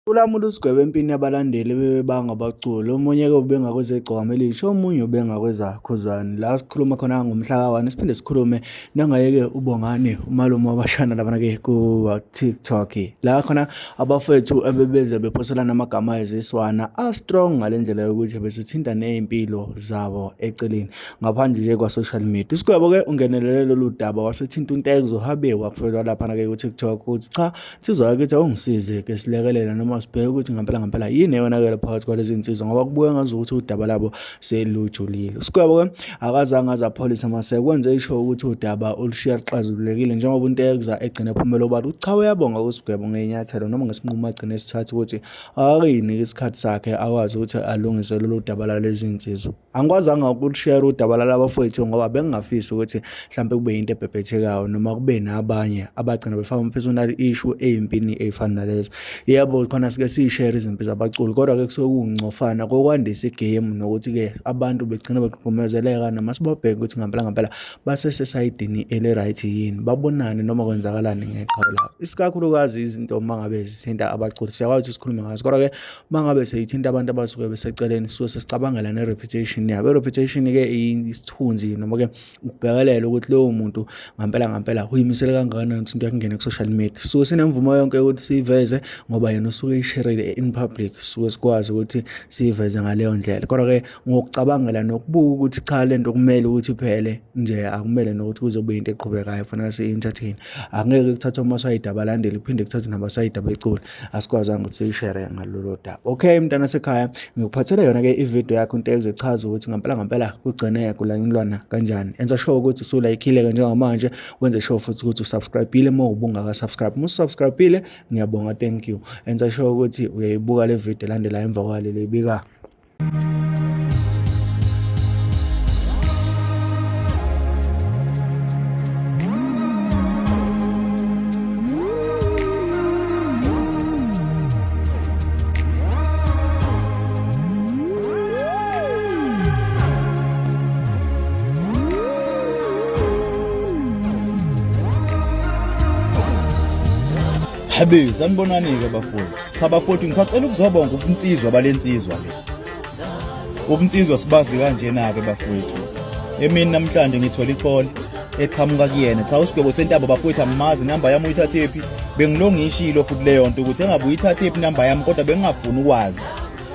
Ulamula uSigwebo empini yabalandeli ebebebanga abaculi, omunye-ke ubengakwezegcokama elisha, omunye ubengakwezakhuzani. La sikhuluma khona ngomhla ka-1 siphinde sikhulume nangaye-ke uBongani umalume wabashana labana-ke ku-TikTok. La khona abafethu ebebeze bephoselana amagama ayiziswana a-strong ngale ndlela yokuthi besithinta ney'mpilo zabo eceleni ngaphandle nje kwa-social media. USigwebo-ke ungenelele lolu daba wasethinta uNtekzo habe wakufelwa laphana-ke ku-TikTok ukuthi cha Nsizwa yakithi awungisize ke silekelela noma sibheke ukuthi ngempela ngempela yini eyonakele phakathi kwalezi nsizwa ngoba kubuye ngazi ukuthi udaba labo selujulile. Usigwebo ke akazange aze apholise amaseko kwenze isho ukuthi udaba olushiya luxazululekile njengoba uNtekza egcine ephumela obala ukuthi cha uyabonga kusigwebo ngenyathelo noma ngesinqumo agcine esithatha ukuthi akayinike isikhathi sakhe akwazi ukuthi alungise lolu daba lalezi nsizwa. Angikwazanga ukushare udaba lalaba bafowethu ngoba bengingafisi ukuthi mhlampe kube yinto ebhebhethekayo noma kube nabanye abagcina befaka ama-personal issue ey'mpini ey'fana nalezo. Yebo, khona sike siy'shere izimpi zabaculi kodwa-ke kusuke kuwukuncofana kokwandisa igemu nokuthi-ke abantu begcina begqugqumezeleka noma sibabheke ukuthi ngampela ngampela basesesayidini eli-right yini, babonani noma kwenzakalani ngeqhawe labo. Isikakhulukazi izinto uma ngabe zithinta abaculi siyakwazi ukuthi sikhulume ngazo kodwa-ke uma ngabe seyithinta abantu abasuke beseceleni sisuke sesicabangela ne-reputation yabo. I-reputation-ke isithunzi noma-ke ukubhekelela ukuthi lowo muntu ngampela ngampela uyimisele kangakanani ukuthi into yakhe ingene ku-social media. Sisuke sinemvumo yonke ukuthi siyiveze ngoba yena usuke eyisherile in public, sisuke sikwazi ukuthi siyiveze ngaleyo ndlela. Kodwa-ke ngokucabangela nokubuka ukuthi cha le nto kumele ukuthi iphele nje akumele nokuthi kuze kube into eqhubekayo kufanele siyi-entertain. Angeke kuthathwe amasayidi abalandeli kuphinde kuthethwe namasayidi abeculi. Asikwazanga ukuthi siyishere ngalolu daba. Okay mntana sekhaya, ngikuphathele yona-ke ividiyo yakho into ezochaza ukuthi ngampela ngampela kugcine kulanyulwana kanjani. Enza sure ukuthi usulaykhile-ke njengamanje, wenze sure futhi ukuthi usubscribe-ile uma ubungaka-subscribe. Uma usubscribe-ile, ngiyabonga thank you. Enza sure ukuthi uyayibuka le video elandelayo emva kwaleli ibika. Habe sanibonani-ke bafowethu. Cha bafowethu ngisacela ukuzobonga ubunsizwa balensizwa le. Ubunsizwa sibazi kanjena ke bafowethu. Emini namhlanje ngithola icall eqhamuka kuyena. Cha usigwebo sentaba bafowethu angimazi inamba yami uyithathephi. Bengilongishilo futhi leyo nto ukuthi engabe uyithathephi inamba yami kodwa bengingafuni ukwazi.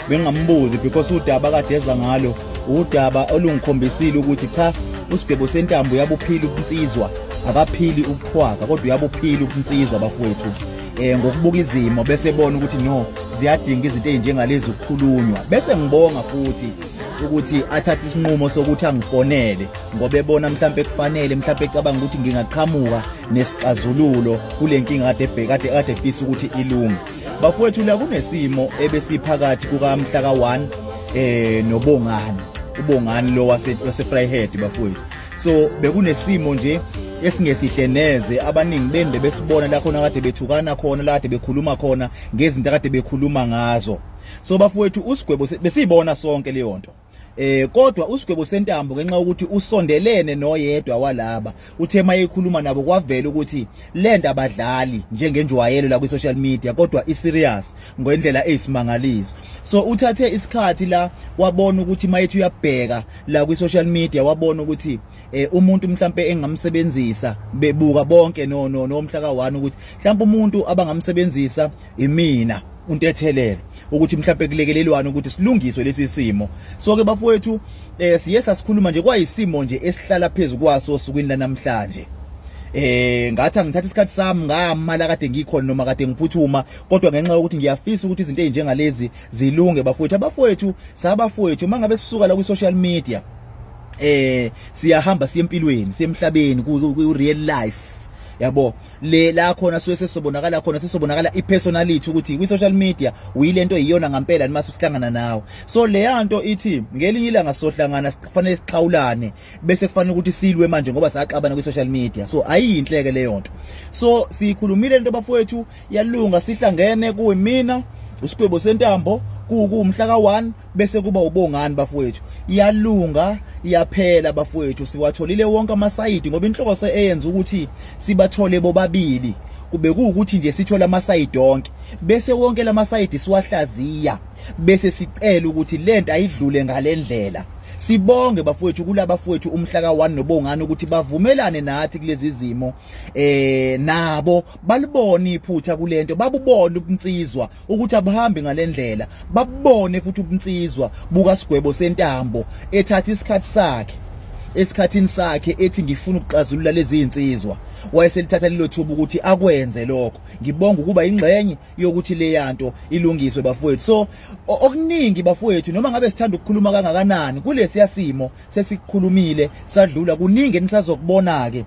Bengingambuzi because udaba kade eza ngalo udaba olungikhombisile ukuthi cha usigwebo sentambo uyabuphila ubunsizwa akaphili ubuqhwaga kodwa uyabuphila ubunsizwa bafowethu. Ngokubuka izimo bese ebona ukuthi no ziyadinga izinto ezinjengalezi ukukhulunywa bese ngibonga futhi ukuthi athathe isinqumo sokuthi angifonele ngoba ebona mhlawumbe kufanele mhlawumbe ecabanga ukuthi ngingaqhamuka nesixazululo kule nkinga kade ebheka kade kade efisa ukuthi ilunge. Bafowethu la kunesimo ebesiphakathi kukamhla ka-1 noBongani, uBongani lo wase Vryheid bafowethu. So bekunesimo nje esingesihle neze, abaningi benu bebesibona la khona kade bethukana khona, la kade bekhuluma khona ngezinto kade bekhuluma ngazo. So bafowethu usigwebo besiyibona sonke leyo nto. Kodwa usigwebo sentambo ngenxa yokuthi usondelene noyedwa walaba, uthe mayekhuluma nabo kwavela ukuthi lento abadlali njengenjwayelo la kwi social media kodwa i serious ngendlela eyisimangaliso. So uthathe isikhathi la wabona ukuthi mayethi uyabheka la kwi social media wabona ukuthi umuntu mhlambe engamsebenzisa bebuka bonke no no nomhla ka1 ukuthi mhlambe umuntu abangamsebenzisa imina untethelelo ukuthi mhlambe kulekelelwane ukuthi silungiswe lesi simo. So ke bafowethu siye sasikhuluma nje kwayisimo nje esihlala phezulu kwaso osukwini lanamhlanje. Ngathi angithatha isikhathi sami ngama la kade ngikhona noma kade ngiphuthuma kodwa ngenxa yokuthi ngiyafisa ukuthi izinto ezinjengalezi zilunge bafowethu. Abafowethu sabafowethu mangabe sisuka la kwi social media siyahamba siye empilweni siye emhlabeni ku real life yabo le la khona suke sesobonakala khona sesobonakala ipersonality ukuthi kwi social media uyilento iyona ngempela nima sihlangana nawe. So le yanto ithi ngelinye ilanga sohlangana kufanele sixhawulane bese kufanele ukuthi silwe manje ngoba saxabana kwi social media. So ayiyinhleke leyo nto. So sikhulumile lento bafowethu yalunga sihlangene kuyimina usigwebo sentambo kuwumhla ka1 bese kuba uBongani bafowethu. Iyalunga iyaphela bafowethu, siwatholile wonke amasayidi ngoba inhloso eyenza ukuthi sibathole bobabili Kube kuwukuthi nje sithola amasayidi onke, bese wonke lamasayidi siwahlaziya, bese sicela ukuthi lento ayidlule ngalendlela. Sibonge bafowethu kulabafowethu umhla ka1 noBongani ukuthi bavumelane nathi kulezi zimo, nabo balibona iphutha kulento, babubona ubunsizwa ukuthi abuhambi ngalendlela, babone futhi ubunsizwa buka Sigwebo Sentambo ethatha isikhathi sakhe esikhathini sakhe ethi ngifuna ukuxazulula lezi zinsizwa, wayeselithatha lelo thuba ukuthi akwenze lokho. Ngibonga ukuba ingxenye yokuthi le yanto ilungiswe bafowethu. So okuningi bafowethu, noma ngabe sithanda ukukhuluma kangakanani kulesiya simo sesikukhulumile sadlula, kuningi enisazokubona ke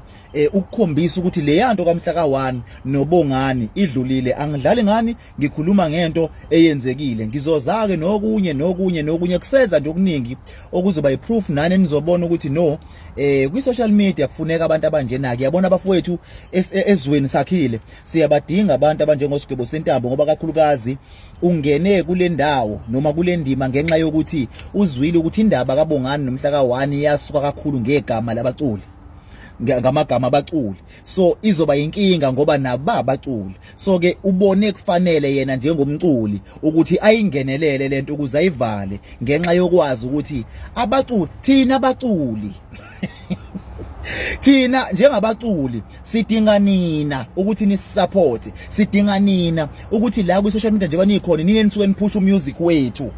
ukukhombisa ukuthi le yanto kamhla ka1 noBongani idlulile. Angidlali ngani, ngikhuluma ngento eyenzekile. Ngizozake nokunye nokunye nokunye kuseza nje okuningi okuzoba iproof, nani nizobona ukuthi no, kwi social media kufuneka abantu abanjena ke. Yabona abafowethu, ezweni sakhile siyabadinga abantu abanjengoSigwebo Sentambo, ngoba kakhulukazi ungene kule ndawo noma kule ndima ngenxa yokuthi uzwile ukuthi indaba kaBongani nomhla ka1 iyasuka kakhulu ngegama labaculi, ngamagama abaculi. So izoba inkinga ngoba nabo abaculi. So ke ubone kufanele yena njengomculi ukuthi ayingenelele lento ukuze ayivale, ngenxa yokwazi ukuthi abaculi, thina abaculi, thina njengabaculi sidinga nina ukuthi nisisupport, sidinga nina ukuthi la kwi social media njengoba nikhona nina nisuke niphusha umusic wethu.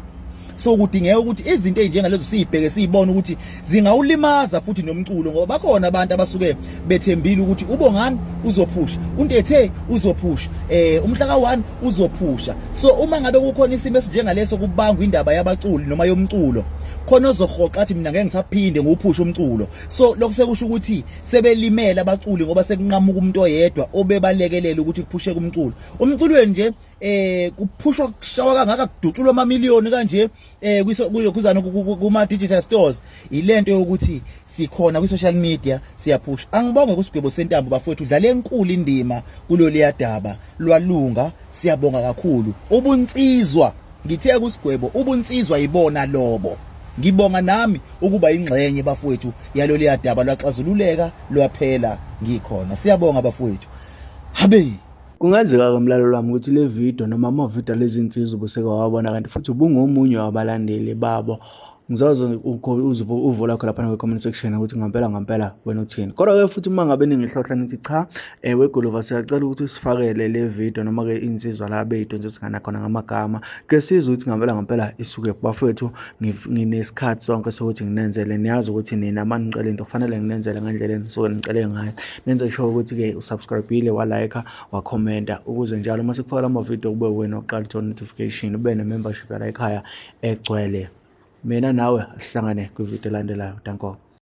So kudingeka ukuthi izinto ezinjengalezo siyibheke, siyibone ukuthi zingawulimaza futhi nomculo, ngoba bakhona abantu abasuke bethembile ukuthi uBongani uzophusha, uNtethe uzophusha, umhla ka1 uzophusha. So uma ngabe kukhona isimo esinjengaleso kubangwa indaba yabaculi noma yomculo, khona ozohoxa athi mina ngeke ngisaphinde ngiwuphushe umculo. So lokho sekusho ukuthi sebelimele abaculi, ngoba sekunqamuka umuntu oyedwa obebalekelela ukuthi kuphusheke umculo. Umculweni nje kuphushwa kushawa kangaka, kudutshulwa amamiliyoni kanje kulokhuzana kuma digital stores, ilento yokuthi sikhona kwi social media siyaphusha. Angibonge kuSigwebo Sentambo bafowethu, udlala enkulu indima kuloliya daba, lwalunga, siyabonga kakhulu. Ubunsizwa, ngithe kuSigwebo, ubunsizwa yibona lobo. Ngibonga nami ukuba ingxenye bafowethu yaloliya daba, lwaxazululeka lwaphela ngikhona. Siyabonga bafowethu. Habe. Kungenzeka-ke mlaleli wami ukuthi le video noma amavidiyo alezi nsizwa ubuseke wawabona, kanti futhi ubungomunye wabalandeli babo. Ngizoze uvo lakho laphana kwi-comment section ukuthi ngampela ngampela wena uthini. Kodwa-ke futhi uma ngabe ningihlohla nithi cha, weGuluva siyacela ukuthi usifakele le video noma-ke insizwa la beyidonsisingana khona ngamagama, ke sizwe ukuthi ngampela ngampela isuke. Bafowethu, nginesikhathi sonke sokuthi nginenzele. Niyazi ukuthi nina uma nicela into kufanele nginenzele ngendlela enisuke nicele ngayo. Nenze sure ukuthi-ke usubscribe-ile, walike, wakhomenta, ukuze njalo uma sikufakela amavidiyo kube wena oqala uthola notification, ube ne-membership yala ekhaya egcwele. Mina nawe asihlangane kwividiyo elandelayo. Danko.